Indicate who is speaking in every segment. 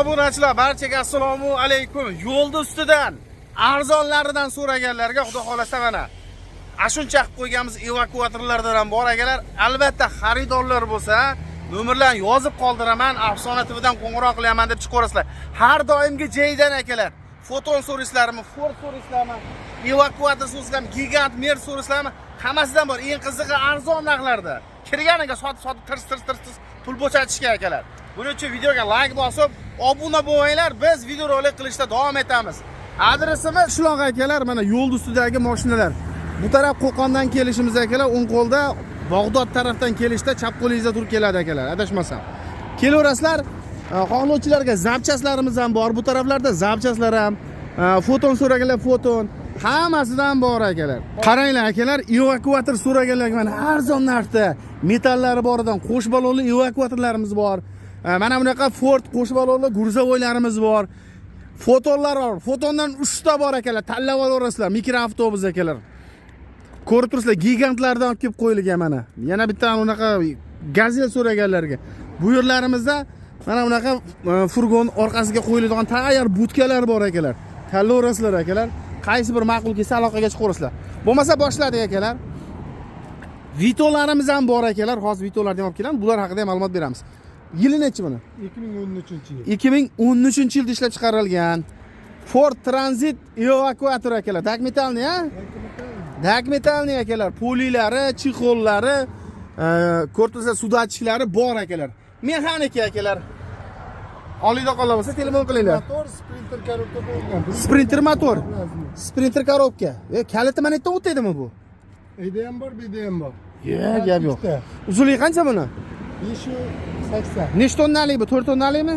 Speaker 1: Obunachilar, barchaga assalomu alaykum. Yo'lni ustidan arzonlaridan so'raganlarga, xudo xolasa, mana ashuncha qilib qo'yganmiz. Evakuatorlardan ham bor, akalar. Albatta, xaridorlar bo'lsa, nomerlarni yozib qoldiraman. Afsona TVdan qo'ng'iroq qilyapman deb chiqaverasizlar. Har doimgi joydan, akalar. Foton so'raysizlarmi, Ford so'raysizlarmi, evakuator so'raysizlarmi, Gigant, Mer so'raysizlarmi, hammasidan bor. Eng qizig'i, arzon narxlarda. Kirganiga sotib sotib, tirs tirs tirs tirs pul bo'shatishga, akalar. Buning uchun videoga layk bosib, obuna bo'linglar. Biz videorolik qilishda davom etamiz. Adresimiz Qishloq, akalar, mana yo'l ustidagi mashinalar. Bu taraf Qo'qondan kelishimiz, akalar, o'ng qo'lda, Bag'dod tarafdan kelishda chap qo'lingizda turib keladi, akalar, adashmasam. Kelaverasizlar, xohlovchilarga запчасть larimiz ham bor. Bu taraflarda запчасть lar ham, Foton so'raganlar, Foton hammasidan bor, akalar. Qaranglar, akalar, evakuator so'raganlarga mana arzon narxda metallari boridan qo'sh balonli evakuatorlarimiz bor. Mana bunaqa Ford qo'sh balonli грузовой larimiz bor. Fotonlar bor. Fotondan 3 ta bor, akalar. Tanlab olaverasizlar. Mikroavtobus, akalar. Ko'rib turibsizlar, gigantlardan olib kelib qo'yilgan mana. Yana bitta unaqa Gazel so'raganlarga. Bu yerlarimizda mana bunaqa furgon orqasiga qo'yiladigan tayyor budkalar bor, akalar. Tanlayverasizlar, akalar. Qaysi bir ma'qul kelsa, aloqaga chiqaverasizlar. Bo'lmasa, boshladik, akalar. Vitolarimiz ham bor, akalar. Hozir Vitolarni ham olib kelamiz. Bular haqida ham ma'lumot beramiz. Yili nechi buni?
Speaker 2: 2013 yil.
Speaker 1: 2013 yilda ishlab chiqarilgan Ford Transit evakuator, akalar. Документальный, a? Документальный, akalar. Pulilari, чехол lari, ko'rib tursa, сдатчик lari bor, akalar. Mexanika, akalar. Oliyda qollar bo'lsa, telefon qilinglar.
Speaker 2: Motor Sprinter коробка qo'yilgan.
Speaker 1: Sprinter motor. Sprinter коробка. E, kaliti mana yerdan o'tadimi bu?
Speaker 2: Uyda ham bor, bu yerda ham bor.
Speaker 1: Ye, gap yo'q.
Speaker 2: Ikkita.
Speaker 1: Uzunligi qancha buni?
Speaker 2: 580.
Speaker 1: Nechta tonnalik bu? 4 tonnalikmi?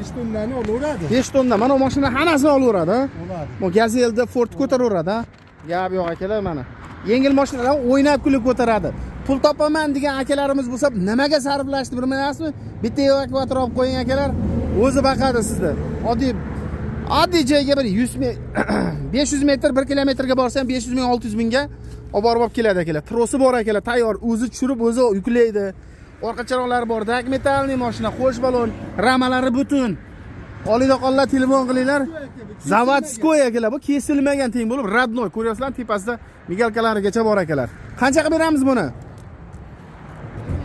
Speaker 2: 5 tonnani olaveradi.
Speaker 1: 5 tonna. Mana bu mashina hammasini olaveradi, ha?
Speaker 2: Oladi.
Speaker 1: Bu Gazelda, Ford ko'taraveradi, ha? Gap yo'q, akalar, mana. Yengil mashinalar o'ynab kulib ko'taradi. Pul topaman degan akalarimiz bo'lsa, nimaga sarflashni bilmayapsizmi? Bitta evakuator olib qo'ying, akalar. O'zi boqadi sizni. Oddiy oddiy joyga bir 100 ming, 500 metr, 1 kilometrga borsa ham 500 ming, 600 mingga olib borib olib keladi, akalar. Trosi bor, akalar, tayyor, o'zi tushirib, o'zi yuklaydi. Orqa chiroqlari bor, документальный mashina, qo'sh balon, ramalari butun. Oliyda telefon qilinglar. Заводской, akalar, bu kesilmagan, teng bo'lib, родной. Ko'ryapsizlar, tepasida мигалка larigacha bor, akalar. Qancha qilib beramiz buni?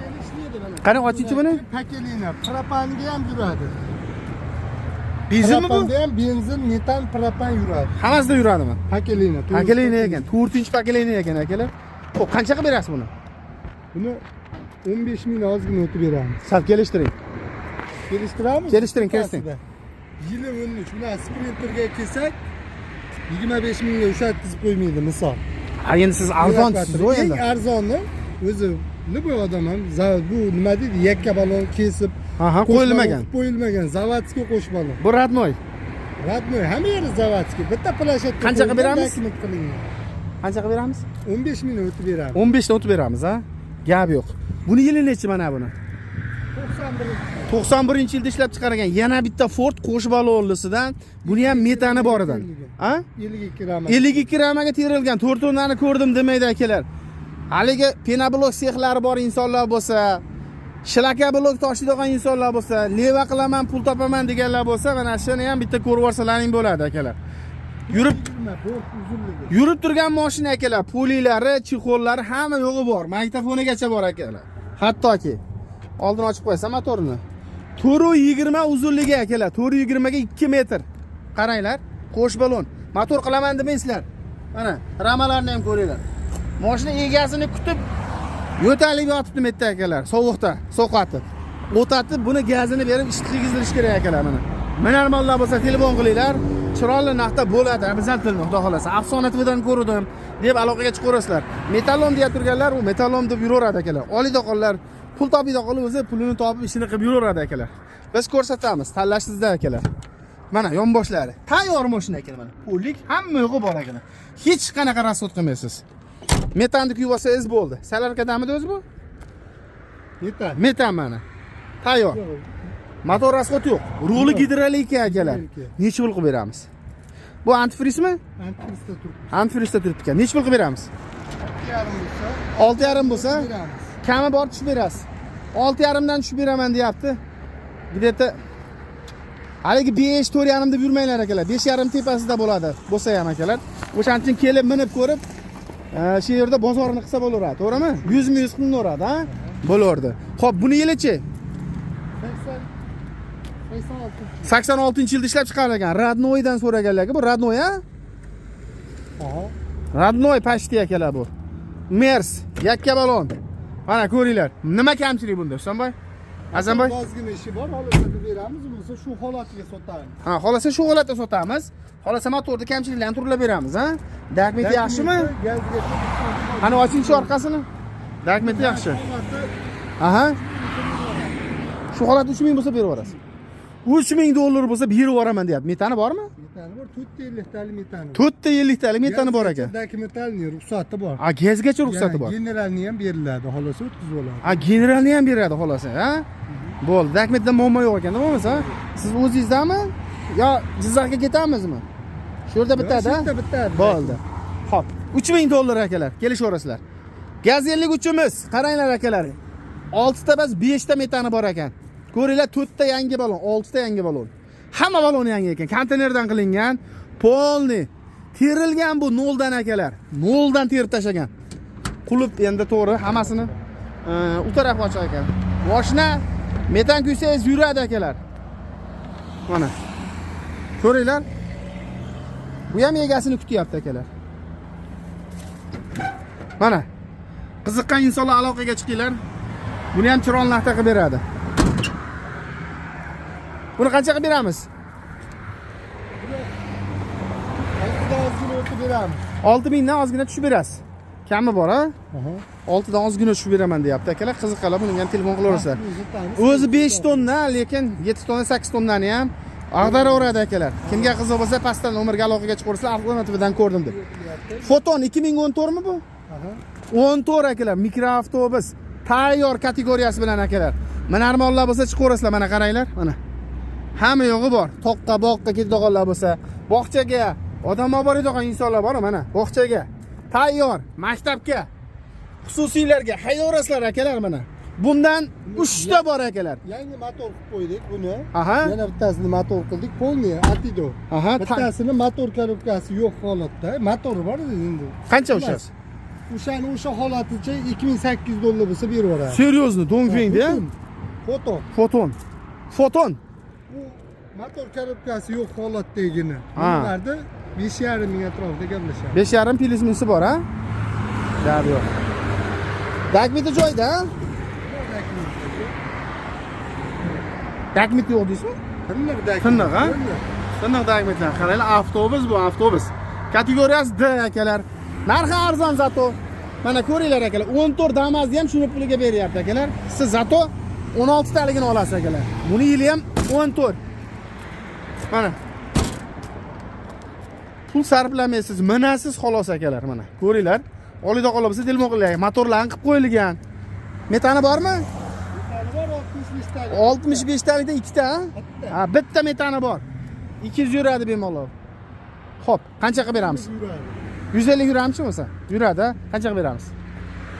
Speaker 2: Endi ishlaydi mana.
Speaker 1: Qani, ochingchi buni.
Speaker 2: Поколение propanga ham yuradi.
Speaker 1: Benzinmi bu?
Speaker 2: Propanda ham benzin, metan, propan yuradi.
Speaker 1: Hammasida yuradimi?
Speaker 2: Поколение.
Speaker 1: Поколение ekan, 4-поколение ekan, akalar. Xo'p, qancha qilib berasiz buni?
Speaker 2: Buni 15 ming ozgina o'tib beramiz.
Speaker 1: Sal kelishtiring.
Speaker 2: Kelishtiramiz?
Speaker 1: Kelishtiring, kelishtiring.
Speaker 2: Yili 13. Bular Sprinterga kelsak 25 mingga ushlatkizib qo'ymaydi, misol.
Speaker 1: Ha, endi siz arzon siz endi.
Speaker 2: Eng arzoni o'zi любой odam ham bu nima deydi, yakka balon kesib
Speaker 1: Ha,
Speaker 2: qo'sh
Speaker 1: qo'yilmagan.
Speaker 2: balon qilib qo'yilmagan, заводской qo'sh balon.
Speaker 1: Bu родной.
Speaker 2: Родной, hamma yeri заводской. Bitta площадка.
Speaker 1: Qancha qilib beramiz?
Speaker 2: Документ qilingan.
Speaker 1: Qancha qilib beramiz?
Speaker 2: 15 ming o'tib beramiz.
Speaker 1: 15 dan o'tib beramiz, ha? Gap yo'q. Buni yili nechi mana buni?
Speaker 2: 91.
Speaker 1: 91 yilda ishlab chiqargan yana bitta Ford qo'sh balonlisidan, buni ham metani bor edan. A?
Speaker 2: 52 rama.
Speaker 1: 52 ramaga terilgan, 4 tonnani ko'rdim demaydi, akalar. Haligi пеноблок sexlari bor insonlar bo'lsa, шлакоблок toshiydigan insonlar bo'lsa, leva qilaman, pul topaman deganlar bo'lsa, mana shuni ham bitta ko'rib olsalaring bo'ladi, akalar. Yurib
Speaker 2: 20 bort uzunligi.
Speaker 1: Yurib turgan mashina, akalar, pulilari, чехол lari, hamma yo'g'i bor. Magnitofonigacha bor, akalar. Hattoki oldin ochib qo'yasan motorini. 4,20 uzunligi, akalar, 4,20 ga 2 metr. Qaranglar, qo'sh balon. Motor qilaman demaysizlar. Mana, ramalarni ham ko'ringlar. Mashina egasini kutib yo'talib yotibdi bu yerda, akalar, sovuqda, sovqatib. O'tatib, buni gazini berib ish kirgizdirish kerak, akalar, mana. Minar bo'lsa, telefon qilinglar. Chiroyli narxda bo'ladi, обязательно, xudo xolasa. Afsona TVdan ko'rdim deb aloqaga chiqaverasizlar. Металлолом deya turganlar, u металлолом deb yuraveradi, akalar. Oliyda pul topiydi qolib, o'zi pulini topib, ishini qilib yuraveradi, akalar. Biz ko'rsatamiz, tanlash sizda, akalar. Mana yonboshlari. Tayyor mashina ekan mana. Pullik, hamma yo'g'i bor, akalar. Hech qanaqa расход qilmaysiz. Metanni kuyib olsangiz bo'ldi. Солярка damidi o'zi bu?
Speaker 2: Metan.
Speaker 1: Metan mana. Tayyor. Motor расход yo'q. Ruli gidrolika, akalar.
Speaker 2: Gidrolika.
Speaker 1: Necha pul qilib beramiz? Bu antifrizmi?
Speaker 2: Antifrizda turibdi.
Speaker 1: Antifrizda turibdi ekan. Necha pul qilib beramiz?
Speaker 2: 6,5 bo'lsa
Speaker 1: 6,5 bo'lsa,
Speaker 2: beramiz.
Speaker 1: Kami bor, tushib berasiz. 6,5 dan tushib beraman deyapti. Где-то Haligi 5 4,5 deb yurmanglar, akalar. 5,5 tepasida bo'ladi. Bo'lsa ham, akalar. O'shaning uchun kelib minib ko'rib, shu yerda bozorini qilsa bo'laveradi, to'g'rimi? 100 qilinaveradi, ha? Bo'laverdi. Xo'p, buni yilichi?
Speaker 2: 80 86.
Speaker 1: 86-yilda ishlab chiqarilgan. Родной dan so'raganlarga bu родной, ha?
Speaker 2: Aha.
Speaker 1: Родной почти, akalar, bu. Mers, yakka balon. Mana ko'ringlar. Nima kamchilik bunda, Husanboy? Azamboy?
Speaker 2: Ozgina ishi bor, xohlasa beramiz, bo'lmasa shu holatiga sotamiz.
Speaker 1: Ha, xohlasa shu holatda sotamiz. Xohlasa motorda kamchiliklarni to'g'rilab beramiz, ha? Документ yaxshimi?
Speaker 2: Gazga.
Speaker 1: Qani, ochingchi orqasini. Документ yaxshi.
Speaker 2: Holati.
Speaker 1: Aha. Shu holatda 3000 bo'lsa berib yuborasiz. 3000 dollar bo'lsa berib yuboraman deyapti. Metani bormi?
Speaker 2: Metani bor, 450 tali metani.
Speaker 1: 450 talik metani bor ekan.
Speaker 2: Документальный ruxsati bor.
Speaker 1: A, gazgacha ruxsati bor.
Speaker 2: Генеральный ham beriladi, xohlasa o'tkazib oladi.
Speaker 1: A, генеральный ham beradi xohlasa, ha? Bo'ldi. Документ da muammo yo'q ekanda bo'lmasa. Siz o'zingizdami yo Jizzaxga ketamizmi? Shu yerda bitadi,
Speaker 2: Shu
Speaker 1: ha?
Speaker 2: yerda bitadi.
Speaker 1: Bo'ldi. Xo'p, 3000 dollar, akalar, kelishaverasizlar. Gazellik uchimiz, qaranglar, akalar. 6 ta bas, 5 ta metani bor ekan. Ko'ringlar, 4 ta yangi balon, 6 ta yangi balon. Hamma baloni yangi ekan. Konteynerdan qilingan, полный terilgan bu noldan, akalar. Noldan terib tashlagan. Qulib endi to'g'ri hammasini u taraf ochiq ekan. Moshina metan kuysangiz yuradi, akalar. Mana. Ko'ringlar. Bu ham egasini kutyapti, akalar. Mana. Qiziqqan insonlar aloqaga chiqinglar. Buni ham chiroyli narxda qilib beradi. Buni qancha qilib beramiz?
Speaker 2: Oltidan ozgina o'tib beramiz.
Speaker 1: 6000 dan ozgina tushib berasiz. Kami bor, ha?
Speaker 2: Aha.
Speaker 1: 6 dan ozgina tushib beraman deyapti, akalar. Qiziqqanlar bunga ham telefon qilaverasizlar.
Speaker 2: Sotamiz.
Speaker 1: O'zi 5 tonna, lekin 7 tonna, 8 tonnani ham ag'daraveradi, akalar. Kimga qiziq bo'lsa, pastdan nomerga aloqaga chiqaverasizlar. Afg'on TVdan ko'rdim deb. Foton 2014 mi bu?
Speaker 2: Aha.
Speaker 1: 14, akalar, mikroavtobus tayyor kategoriyasi bilan, akalar. Minarmonlar bo'lsa chiqaverasizlar, mana qaranglar, mana. Hamma yo'g'i bor. Toqqa, boqqa ketadiganlar bo'lsa, bog'chaga, odam olib boradigan insonlar bor, mana, bog'chaga. Tayyor, maktabga, xususiylarga haydayverasizlar, akalar, mana. Bundan 3 ta bor, akalar.
Speaker 2: Yangi motor qilib qo'ydik buni.
Speaker 1: Aha.
Speaker 2: Yana bittasini motor qildik, полный atido.
Speaker 1: Aha,
Speaker 2: Bittasini motor korobkasi yo'q holatda. Motori bor endi.
Speaker 1: Qancha o'shasi?
Speaker 2: O'shani o'sha holaticha 2800 dollar bo'lsa berib yuboradi.
Speaker 1: Серьезно, Dongfengda?
Speaker 2: Foton.
Speaker 1: Foton. Foton.
Speaker 2: U motor korobkasi yo'q holatdagini.
Speaker 1: Ha.
Speaker 2: Bularda 5,5 ming atrofida gaplashamiz.
Speaker 1: 5,5 плюс минус i bor, ha? Gap yo'q. Документ i joyida, ha? Документ yo'q deysizmi?
Speaker 2: Tiniq документ.
Speaker 1: Tiniq, ha? Tiniq документ lar. Qaranglar, avtobus bu, avtobus. Kategoriyasi D, akalar. Narxi arzon зато. Mana ko'ringlar, akalar, 14 Damazni ham shuni puliga beryapti, akalar. Siz зато 16 taligini olasiz, akalar. Buni yili ham 14. Mana. Pul sarflamaysiz, minasiz xolos, akalar, mana. Ko'ringlar. Olida qolib bo'lsa telefon qilinglar. Motorlarni qilib qo'yilgan. Metani bormi?
Speaker 2: Metani bor, 65 talik.
Speaker 1: 65 talikda ikkita, ha?
Speaker 2: Bitta.
Speaker 1: Ha, bitta metani bor. 200 yuradi bemalol. Xo'p, qancha qilib beramiz?
Speaker 2: Yuradi.
Speaker 1: 150 yuramchi bo'lsa? Yuradi, ha? Qancha qilib beramiz?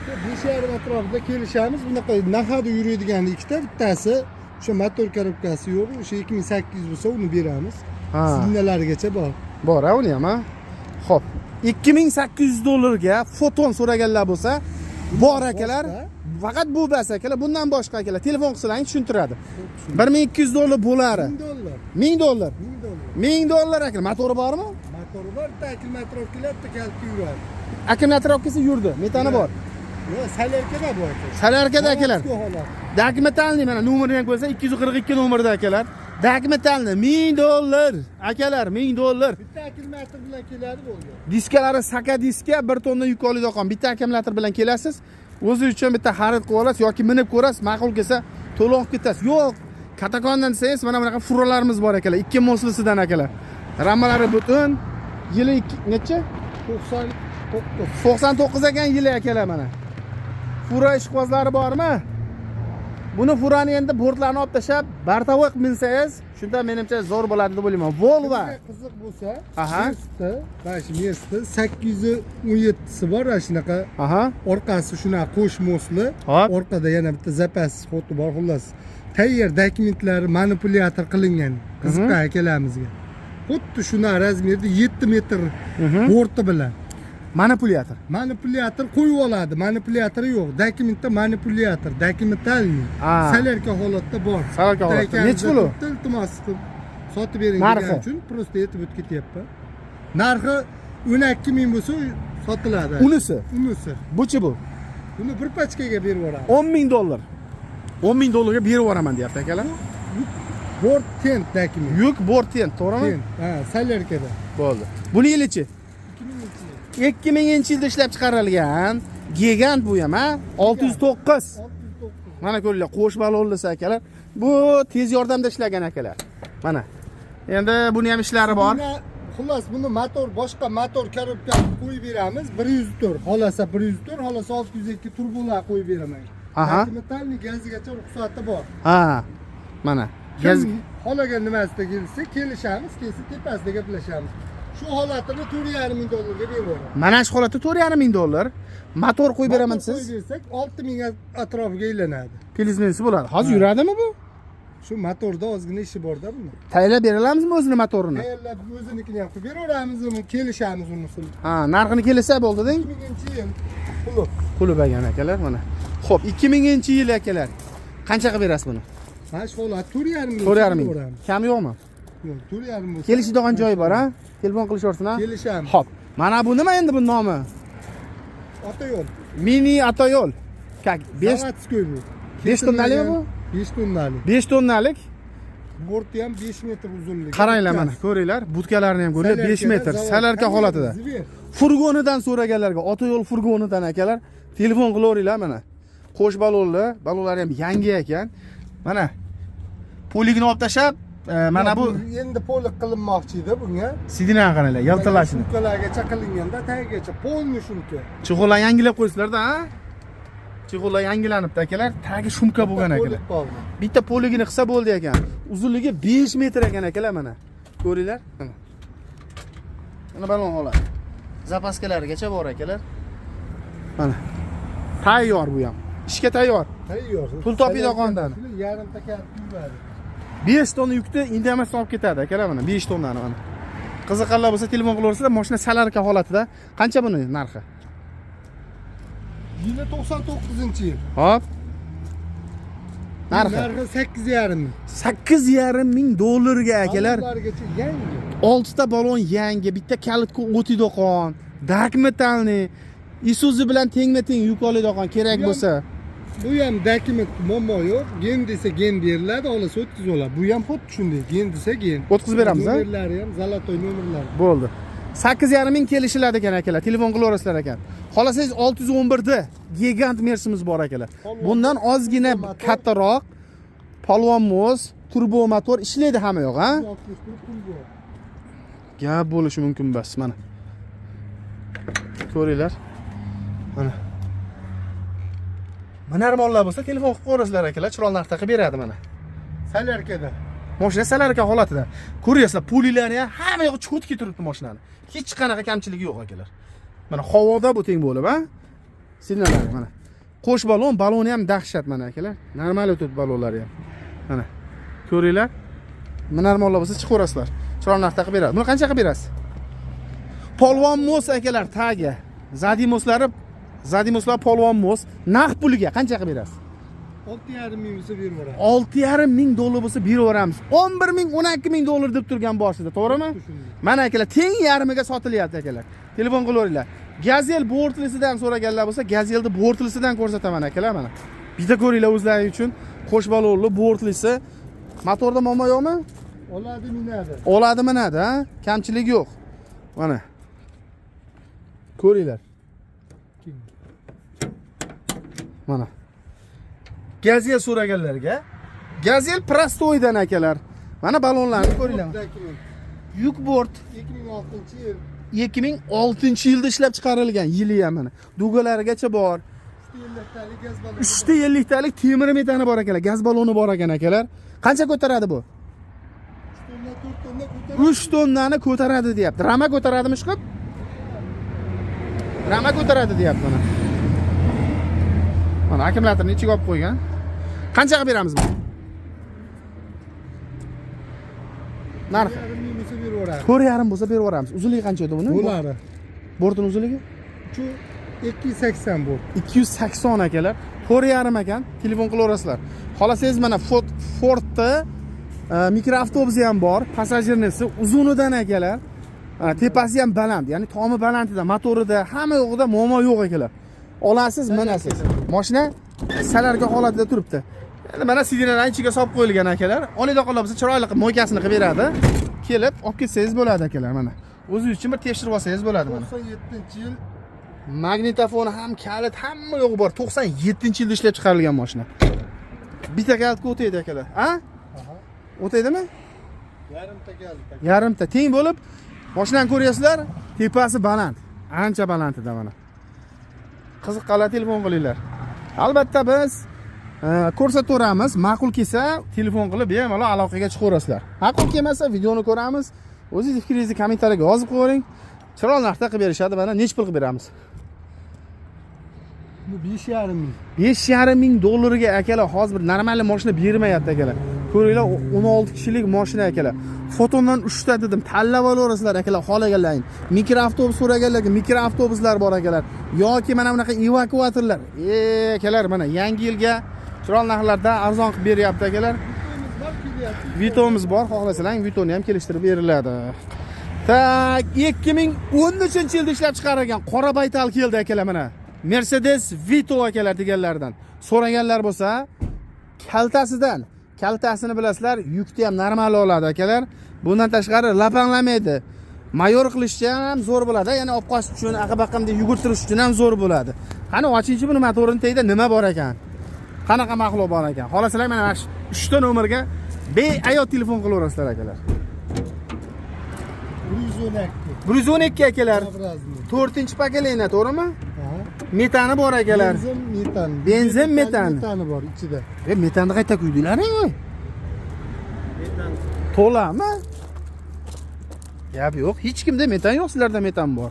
Speaker 2: 5,5 atrofida kelishamiz. Bunaqa nahada yuradigan ikkita, bittasi o'sha motor korobkasi yo'q, o'sha 2800 bo'lsa uni beramiz.
Speaker 1: Ha.
Speaker 2: Signallarigacha bor.
Speaker 1: Bor, ha, uni ham, ha? Xo'p, 2800 dollarga Foton so'raganlar bo'lsa, bor, akalar.
Speaker 2: Boshqa?
Speaker 1: Faqat bu bas, akalar, bundan boshqa, akalar, telefon qilsalaring tushuntiradi. 1200 dollar bo'lari.
Speaker 2: 1000 dollar.
Speaker 1: 1000 dollar.
Speaker 2: 1000 dollar.
Speaker 1: 1000 dollar, akalar. Motori bormi?
Speaker 2: Motori bor, bitta akkumulyator keladi, bitta kaliti yuradi.
Speaker 1: Akkumulyator olib kelsa yurdi. Metani bor.
Speaker 2: Yo'q, solyarkada bu, aka.
Speaker 1: Solyarkada, akalar.
Speaker 2: Заводской holat.
Speaker 1: Документальный, mana nomerini ham ko'rsa, 242 nomerda, akalar. Документальный 1000 dollar. Akalar, 1000 dollar.
Speaker 2: Bitta akkumulyator bilan keladi, bo'ldi.
Speaker 1: Diskalari saka diska, 1 tonna yuk oladigan bitta akkumulyator bilan kelasiz. O'zi uchun bitta xarid qilib olasiz yoki minib ko'rasiz, ma'qul kelsa to'lov qilib ketasiz. Yo'q, katakondan desangiz, mana bunaqa furalarimiz bor, akalar. Ikki мост lisidan, akalar. Ramalari butun. Yili necha?
Speaker 2: 99.
Speaker 1: 99 ekan yili, akalar, mana. Fura ishqibozlari bormi? Buni furani endi bortlarni olib tashlab, бортовой qilib minsangiz, shunda menimcha zo'r bo'ladi deb o'ylayman. Volvo.
Speaker 2: Kimga qiziq bo'lsa,
Speaker 1: Aha.
Speaker 2: Mercda, mana shu Mercda 817si bor, mana shunaqa orqasi shunaqa qo'sh мост li.
Speaker 1: Hop.
Speaker 2: Orqada yana bitta запас ход i bor, xullas. Tayyor dokumentlari manipulyator qilingan qiziqqan akalarimizga. Xuddi shuni размер da 7 metr borti bilan.
Speaker 1: Manipulyator.
Speaker 2: Manipulyator qo'yib oladi, manipulyatori yo'q. Dokumentda manipulyator, документальный. Солярка holatda bor.
Speaker 1: Солярка holatda.
Speaker 2: Bitta
Speaker 1: Nechi pul u?
Speaker 2: akamiz iltimos qilib sotib bering
Speaker 1: Narxi?
Speaker 2: degan uchun просто aytib o'tib ketyapman. Narxi 12 ming bo'lsa sotiladi.
Speaker 1: Unisi?
Speaker 2: Unisi.
Speaker 1: Buchi bu?
Speaker 2: Buni bir pachkaga berib yuboramiz.
Speaker 1: 10 ming dollar. 10 ming dollarga berib yuboraman deyapti akalar.
Speaker 2: Bort tent dokument.
Speaker 1: Yuk bort tent, to'g'rimi?
Speaker 2: Tent. Ha, солярка da.
Speaker 1: Bo'ldi. Buni yilichi?
Speaker 2: 2000-yil.
Speaker 1: 2000-yilda ishlab chiqarilgan Gigant bu ham, ha? 609.
Speaker 2: 609.
Speaker 1: Mana ko'ringlar, qo'sh balonlisi akalar. Bu tez yordamda ishlagan akalar. Mana. Endi buni ham ishlari bor.
Speaker 2: Xullas, buni motor, boshqa motor korobka qo'yib beramiz. 104, xolasa 104, xolasa 602 turbolar qo'yib beraman. Документальный gazigacha ruxsati bor.
Speaker 1: Ha. Mana. Gaz
Speaker 2: Kim xohlagan nimasida kelsa, kelishamiz, kelsa tepasida gaplashamiz. Shu holatini 4,5 ming dollarga berib yuboraman.
Speaker 1: Mana shu holatda 4,5 ming dollar motor qo'yib beraman
Speaker 2: Motor
Speaker 1: siz.
Speaker 2: qo'yib bersak, 6 ming atrofiga aylanadi.
Speaker 1: Плюс-минус bo'ladi. Hozir yuradimi bu?
Speaker 2: Shu motorda ozgina ishi borda buni.
Speaker 1: Tayyorlab bera olamizmi o'zini motorini?
Speaker 2: Tayyorlab o'zinikini ham qilib beraveramiz, uni kelishamiz unisini.
Speaker 1: Ha, narxini kelsa bo'ldi deng.
Speaker 2: 2000-yil puli.
Speaker 1: Qulib ekan akalar mana. Xo'p, 2000-yil akalar. Qancha qilib berasiz buni?
Speaker 2: Mana shu holat 4,5 ming.
Speaker 1: 4,5 ming.
Speaker 2: Beramiz.
Speaker 1: Kam yo'qmi?
Speaker 2: Yo'q, 4,5 bo'lsa.
Speaker 1: Kelishadigan joyi bor, ha? Telefon qilishaversin, ha?
Speaker 2: Kelishamiz.
Speaker 1: Xo'p, mana bu nima endi bu nomi?
Speaker 2: Otoyo'l.
Speaker 1: Mini Otoyo'l. Как 5
Speaker 2: Заводской bu.
Speaker 1: 5 tonnalimi bu?
Speaker 2: 5 tonnalik.
Speaker 1: 5 tonnalik.
Speaker 2: Borti ham 5 metr uzunligi.
Speaker 1: Qaranglar mana, ko'ringlar, budkalarini ham ko'ringlar, 5 metr, солярка holatida. Furgonidan so'raganlarga, Otoyo'l furgonidan akalar, telefon qilaveringlar mana. Qo'sh balonli, balonlari ham yangi ekan. Mana полик ni olib tashlab, mana bu
Speaker 2: endi полик qilinmoqchi edi bunga.
Speaker 1: Сиденье ni qaranglar, yaltirlashini.
Speaker 2: Шумка largacha qilinganda tagigacha полный шумка.
Speaker 1: Чехол lar yangilab qo'ysizlarda, ha? Чехол lar yangilanibdi akalar, tagi шумка bo'lgan akalar.
Speaker 2: Полик qoldi.
Speaker 1: Bitta полик ini qilsa bo'ldi ekan. Uzunligi 5 metr ekan akalar mana. Ko'ringlar. Mana. Mana balon holat. Запаска larigacha bor akalar. Mana. Tayyor bu ham. Ishga tayyor.
Speaker 2: Tayyor.
Speaker 1: Pul topiydi qondan.
Speaker 2: Yarimta karta yuradi.
Speaker 1: 5 tonna yukni indamasdan olib ketadi akalar mana 5 tonnani mana. Qiziqqanlar bo'lsa telefon qilaverasizlar, mashina солярка holatida. Qancha buni narxi?
Speaker 2: Yili 99-yil.
Speaker 1: Hop. Narxi
Speaker 2: Narxi 8,5 ming.
Speaker 1: 8,5 ming dollarga akalar.
Speaker 2: Balonlargacha yangi.
Speaker 1: Oltita balon yangi, bitta калитка o'tiydiqon, документальный, Isuzu bilan tengma-teng yuk oladigan kerak bo'lsa.
Speaker 2: Bu ham dokument muammo yo'q. Gen desa gen beriladi, olasa o'tkazib oladi. Bu ham xuddi shunday. Gen desa gen.
Speaker 1: O'tkazib beramiz, a?
Speaker 2: Nomerlari ham золотой nomerlari.
Speaker 1: Bo'ldi. 8,5 ming kelishiladi ekan akalar. Telefon qilaverasizlar ekan. Xolasangiz 611 da gigant Mersimiz bor akalar. Bundan ozgina kattaroq Polvon мост, turbo motor ishlaydi hamma yoq, ha?
Speaker 2: 61 turbo.
Speaker 1: Gap bo'lishi mumkin emas mana. Ko'ringlar. Mana. Minarmonlar bo'lsa telefon qilib qo'yasizlar akalar, chiroyli narxda qilib beradi mana.
Speaker 2: Солярка da.
Speaker 1: Mashina солярка holatida. Ko'ryapsizlar, пули lari ham hamma yoq чётко turibdi mashinani. Hech qanaqa kamchiligi yo'q akalar. Mana havoda bu teng bo'lib, ha? Signallari mana. Qo'sh balon, baloni ham dahshat mana akalar. Normal o'tadi balonlari ham. Mana. Ko'ringlar. Minarmonlar bo'lsa chiqaverasizlar. Chiroyli narxda qilib beradi. Buni qancha qilib berasiz? Polvon мост akalar tagi. Задний мост lari, задний мост lar Polvon мост naqd puliga qancha qilib berasiz?
Speaker 2: 6,5 ming bo'lsa berib yuboramiz.
Speaker 1: 6,5 ming dollar bo'lsa berib yuboramiz. 11 ming, 12 ming dollar deb turgan boshida, to'g'rimi?
Speaker 2: Shunday.
Speaker 1: Mana akalar, teng yarmiga sotilyapti akalar. Telefon qilaveringlar. Gazel bortlisidan so'raganlar bo'lsa, Gazelni bortlisidan ko'rsataman akalar mana. Bitta ko'ringlar o'zlaring uchun. Qo'sh balonli bortlisi. Motorda muammo yo'qmi?
Speaker 2: Oladi, minadi.
Speaker 1: Oladi, minadi, ha? Kamchilik yo'q. Mana. Ko'ringlar. Mana. Gazel so'raganlarga Gazel простой dan akalar. Mana balonlarni ko'ringlar.
Speaker 2: Dokument.
Speaker 1: Yuk bort
Speaker 2: 2006-yil.
Speaker 1: 2006-yilda ishlab chiqarilgan, yili ham mana. Дуга larigacha bor.
Speaker 2: 350 talik gaz baloni.
Speaker 1: 350 talik temir metani bor akalar, gaz baloni bor ekan akalar. Qancha ko'taradi bu?
Speaker 2: 3 tonna, 4 tonna ko'taradi.
Speaker 1: 3 tonnani ko'taradi deyapti. Rama ko'taradimi chiqib? Rama ko'taradi deyapti mana. Mana akkumulyatorni ichiga olib qo'ygan. Qancha qilib beramiz buni? Narxi?
Speaker 2: 1,5 ming bo'lsa berib yuboramiz.
Speaker 1: 4,5 bo'lsa berib yuboramiz. Uzunligi qancha edi buni?
Speaker 2: Bo'ladi.
Speaker 1: Bortini uzunligi?
Speaker 2: Shu 280 bu.
Speaker 1: 280 akalar. 4,5 ekan. Telefon qilaverasizlar. Xohlasangiz mana Fordni mikroavtobusi ham bor. Passajirnisi uzunidan akalar. Tepasi ham baland, ya'ni tomi balandida, motorida, hamma yo'g'ida muammo yo'q akalar. Olasiz, minasiz. Mashina солярка holatida turibdi. Endi mana сиденья larni ichiga solib qo'yilgan akalar. Olida qolsa bo'lsa chiroyli qilib мойка sini qilib beradi. Kelib olib ketsangiz bo'ladi akalar mana. O'zingiz uchun bir tekshirib olsangiz bo'ladi mana.
Speaker 2: 97-yil.
Speaker 1: Magnitofoni ham, kalit, hamma yo'g'i bor. 97-yilda ishlab chiqarilgan mashina. Bitta kalitga o'taydi akalar. A?
Speaker 2: Aha.
Speaker 1: O'taydimi?
Speaker 2: Yarimta kalit.
Speaker 1: Yarimta teng bo'lib, mashinani ko'ryapsizlar, tepasi baland. Ancha balandida mana. Qiziqqanlar telefon qilinglar. Albatta biz ko'rsataveramiz. Ma'qul kelsa telefon qilib bemalol aloqaga chiqaverasizlar. Ma'qul kelmasa videoni ko'ramiz. O'zingiz fikringizni kommentariyaga yozib qo'ying. Chiroyli narxda qilib berishadi. Mana nechi pul qilib beramiz?
Speaker 2: Bu 5,5 ming.
Speaker 1: 5,5 ming dollarga akalar, hozir bir normal mashina bermayapti akalar. Ko'ringlar, 16 kishilik mashina akalar. Fotondan 3 ta dedim, tanlab olaverasizlar akalar, xohlaganlaring. Mikroavtobus so'raganlarga mikroavtobuslar bor akalar. Yoki mana bunaqa evakuatorlar. Akalar, mana yangi yilga chiroyli narxlarda arzon qilib beryapti akalar.
Speaker 2: Vitomiz bor, kelyapti.
Speaker 1: Vitomiz bor, xohlasalar Vitoni ham kelishtirib beriladi. Так, 2013-yilda ishlab chiqarilgan qora baytal keldi akalar mana. Mercedes Vito akalar deganlardan. So'raganlar bo'lsa, kaltasidan, kaltasini bilasizlar, yukni ham normal oladi akalar. Bundan tashqari lapanglamaydi. Mayor qilishga ham zo'r bo'ladi, ya'ni olib qochish uchun, aqib-aqim deb yugurtirish uchun ham zo'r bo'ladi. Qani ochingchi buni, motorini tagida nima bor ekan? Qanaqa maxluq bor ekan? Xohlasalar mana shu 3 ta nomerga beayov telefon qilaverasizlar akalar.
Speaker 2: 112.
Speaker 1: 112 akalar.
Speaker 2: Образный.
Speaker 1: 4 поколение, to'g'rimi?
Speaker 2: Aha.
Speaker 1: Metani bor akalar.
Speaker 2: Benzin, metan.
Speaker 1: Benzin, metan.
Speaker 2: Metani bor ichida.
Speaker 1: Metanni qayerda quydilaring?
Speaker 2: Metan.
Speaker 1: To'lami? Gap yo'q. Hech kimda metan yo'q, sizlarda metan bor.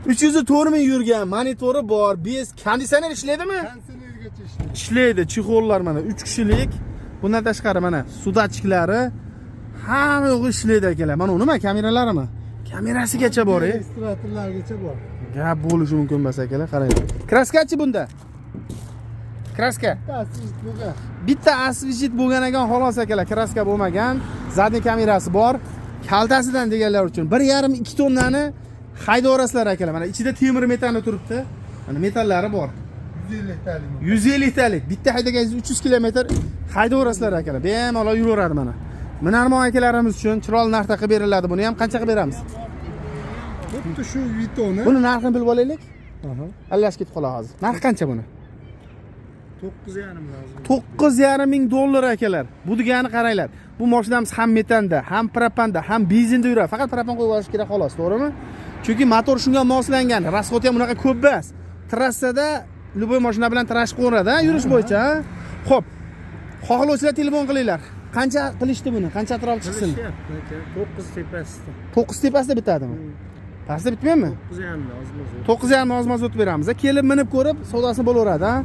Speaker 1: 304 ming yurgan, monitori bor, bez, konditsioner ishlaydimi?
Speaker 2: Konditsionergacha ishlaydi.
Speaker 1: Ishlaydi. Чехол lar mana 3 kishilik. Bundan tashqari mana suv datchiklari, hamma yo'g'i ishlaydi akalar. Mana u nima, kameralarimi? Kamerasigacha bor, e.
Speaker 2: Registratorlargacha bor.
Speaker 1: Gap bo'lishi mumkin emas akalar, qarang. Краска chi bunda? Краска.
Speaker 2: Bittasi bo'lgan.
Speaker 1: Bitta освежить bo'lgan ekan xolos akalar, краска bo'lmagan. Задний kamerasi bor. Kaltasidan deganlar uchun 1,5 2 tonnani haydayverasizlar akalar. Mana ichida temir metani turibdi. Mana metallari bor.
Speaker 2: 150 talik.
Speaker 1: 150 talik. Bitta haydaganingiz 300 kilometr haydayverasizlar akalar. Bemalol yuraveradi mana. Minarmon akalarimiz uchun chiroyli narxda qilib beriladi. Buni ham qancha qilib beramiz?
Speaker 2: Xuddi shu Vitoni.
Speaker 1: Buni narxini bilib olaylik.
Speaker 2: Aha.
Speaker 1: Allash ketib qoladi hozir. Narxi qancha buni?
Speaker 2: 9,5 lozim.
Speaker 1: 9,5 ming dollar akalar. Bu degani qaranglar. Bu mashinamiz ham metanda, ham propanda, ham benzinda yuradi. Faqat propan qo'yib olish kerak xolos, to'g'rimi? Chunki motor shunga moslangan. Расход i ham unaqa ko'p emas. Trassada любой mashina bilan trash qo'yadi, ha, yurish bo'yicha. Ha? Xo'p. Xohlovchilar telefon qilinglar. Qancha qilishdi buni? Qancha atrof chiqsin?
Speaker 3: Qilishyapti aka, 9 tepasida.
Speaker 1: 9 tepasida bitadimi? Pastda bitmaymi?
Speaker 3: 9,5 da ozmoz.
Speaker 1: 9,5 ozmoz o'tib beramiz. Kelib minib ko'rib, savdosini bo'laveradi, ha?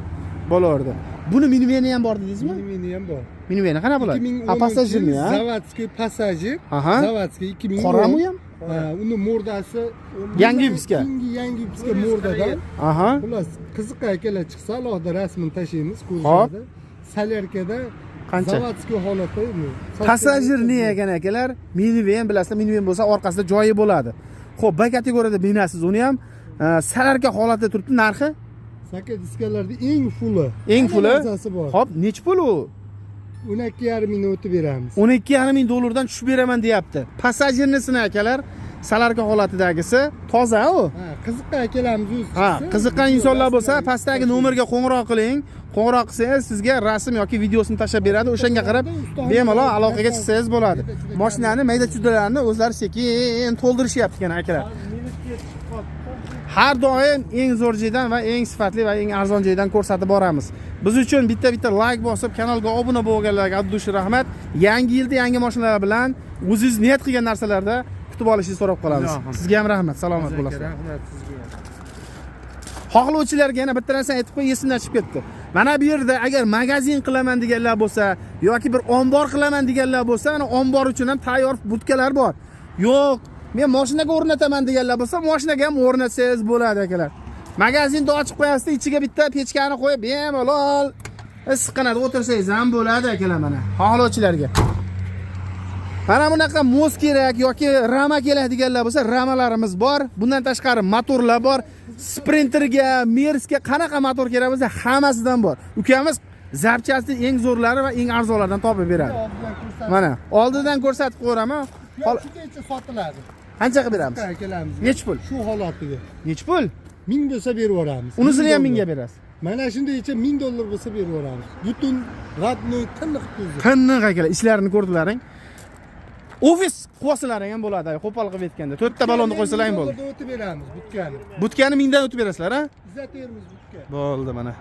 Speaker 1: Bo'laveradi. Buni miniveni ham bor dedingizmi?
Speaker 2: Miniveni ham bor.
Speaker 1: Miniveni qanaqa bo'ladi?
Speaker 2: 2010
Speaker 1: Ha, пассажир ni, ha?
Speaker 2: Заводской пассажир.
Speaker 1: Aha.
Speaker 2: Заводской 2010.
Speaker 1: Qorami u ham?
Speaker 2: Ha, uni морда si
Speaker 1: Yangi выпуска.
Speaker 2: Yangi yangi выпуска морда dan.
Speaker 1: Aha.
Speaker 2: Xullas, qiziq akalar chiqsa alohida rasmini tashlaymiz, ko'rishadi. Солярка da.
Speaker 1: Qancha?
Speaker 2: Заводской holatda bu.
Speaker 1: Пассажир ni ekan akalar, minivan bilasizlar, minivan bo'lsa orqasida joyi bo'ladi. Xo'p, B kategoriyada binasiz uni ham солярка holatida turibdi, narxi
Speaker 2: Saka diskalarda eng full i.
Speaker 1: Eng full i.
Speaker 2: Narsasi bor.
Speaker 1: Xo'p, nechi pul u?
Speaker 2: 12,5 mingni o'tib beramiz.
Speaker 1: 12,5 ming dollardan tushib beraman deyapti. Пассажир nisini akalar, солярка holatidagisi toza u.
Speaker 2: Ha, qiziqqan akalarimiz o'zi
Speaker 1: Ha,
Speaker 2: chiqsa,
Speaker 1: qiziqqan insonlar bo'lsa,
Speaker 2: rasmlarni
Speaker 1: pastdagi nomerga qo'ng'iroq qiling. Qo'ng'iroq qilsangiz, sizga rasm yoki videosini tashlab beradi. O'shanga qarab bemalol aloqaga chiqsangiz bo'ladi. Mashinani mayda chuydalarni o'zlari sekin to'ldirishyapti ekan akalar. Har doim eng zo'r joydan va eng sifatli va eng arzon joydan ko'rsatib boramiz. Biz uchun bitta bitta like bosib, kanalga obuna bo'lganlarga от души rahmat. Yangi yilda yangi mashinalar bilan o'zingiz niyat qilgan narsalarda kutib olishingizni so'rab qolamiz.
Speaker 3: Ilohim.
Speaker 1: Sizga ham rahmat, salomat bo'lasizlar.
Speaker 3: Rahmat sizga ham.
Speaker 1: Xohlovchilarga yana bitta narsani aytib qo'y, esimdan chiqib ketdi. Mana bu yerda agar magazin qilaman deganlar bo'lsa yoki bir ombor qilaman deganlar bo'lsa, mana ombor uchun ham tayyor budkalar bor. Yo'q, men mashinaga o'rnataman deganlar bo'lsa, mashinaga ham o'rnatsangiz bo'ladi, akalar. Magazinni ochib qo'yasizda, ichiga bitta pechkani qo'yib, bemalol issiqqinada o'tirsangiz ham bo'ladi, akalar, mana xohlovchilarga. Mana bunaqa мост kerak yoki rama kerak deganlar bo'lsa, ramalarimiz bor. Bundan tashqari motorlar bor. Sprinterga, Mersga qanaqa motor kerak bo'lsa, hammasidan bor. Ukamiz запчасть ni eng zo'rlari va eng arzonlaridan topib beradi.
Speaker 2: Oldidan ko'rsatib.
Speaker 1: Mana, oldidan ko'rsatib qo'yaman.
Speaker 2: Yo'q, shungacha sotiladi.
Speaker 1: Qancha qilib beramiz?
Speaker 2: Akalarimiz.
Speaker 1: Nechi pul?
Speaker 2: Shu holatiga.
Speaker 1: Nechi pul?
Speaker 2: 1000 bo'lsa berib yuboramiz.
Speaker 1: Unisini ham
Speaker 2: 1000
Speaker 1: mingga
Speaker 2: dollar.
Speaker 1: berasiz.
Speaker 2: Mana shundaycha 1000 dollar bo'lsa berib yuboramiz. Butun родной, tiniq kuzov.
Speaker 1: Qanday, akalar, ishlarini ko'rdilaring. Ofis quvasilaring ham bo'ladi, qo'pol qilib aytganda. To'rtta balonni qo'ysalar ham bo'ldi.
Speaker 2: O'tib beramiz butkani.
Speaker 1: Butkani mingdan o'tib berasizlar, a?
Speaker 2: Izotermiz butka.
Speaker 1: Bo'ldi, mana.